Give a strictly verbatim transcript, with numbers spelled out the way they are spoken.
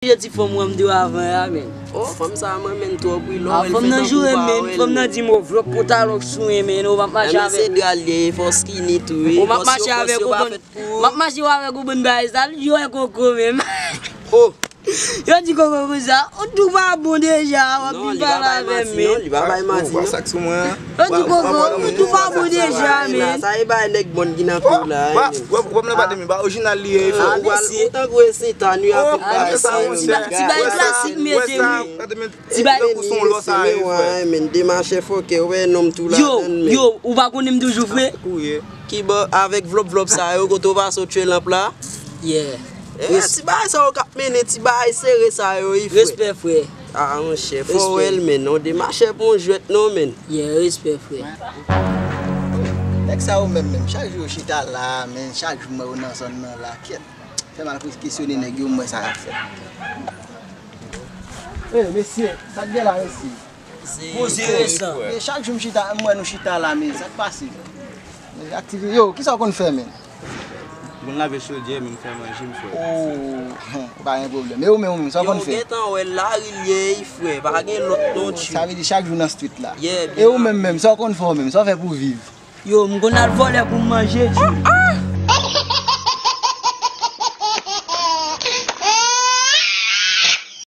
Je ti fanm wè m di w avan a, men. Oh, fanm sa mwen men twòp wi, lò. Ah, fanm nan joure men, fanm nan di m o vlòp pou talòk sou men, men ou p ap mache avè. Se dral ye, fò skinny tou wi. Ou p ap mache avè, ou konprann. M ap mache avè ou bon bagay sa, yo wè koko menm. Oh. Yo di koko konsa, ou tou pa bon deja, w ap vin pale avè m men. Non, li pa bay manti non. Ou pa sak sou mwen. Yo di koko, ou tou pa bon deja men. Sa e bay nèg bon ki nan kou la. Wè m nan batèm, ba orijinal li ye. Ou tankou e Sentani ap bay sa. Ti bay klasik mete wi. Ti bay. Tankou son lò sa ye frè. Men demachè fòkè, ou wè nonm tou la. Yo, yo, ou pa konnen m toujou fre. Ki bò avèk vlòp vlòp sa yo kote w pase w tchwe lanp la? Yeah. Eh, ti bagay sa yo k ap mennen ti bagay sere sa yo wi frè. Respè frè. Ah monchè, fò w wè l men non, demachè pou yon jwèt non men. Yeah, respè frè. Nèg sa yo menm menm, chak jou yo chita la men, chak jou m wè yo nan zòn nan la. Kyèt. Fè m al kesyone nèg yo, m wè sa y ap fè. Ey mesye, sa k gen la mesye? Poze resan. Men chak jou m chita, m wè nou chita la men, sa k pase? Men aktivi, yo, kisa w konn fè men? M konn lave sodyè, men m fè manje m fè. Oh, pa gen pwoblèm. E ou menm, ou menm, sa w konn fè? Yo, gentan wè lari l ye wi frè, pa gen lòt non tchou. Sa vle di chak jou nan street la. Yeah. E ou menm menm, sa w konn fè ou menm, sa w fè pou viv? Yo, m konn al vòlè pou m manje tchou.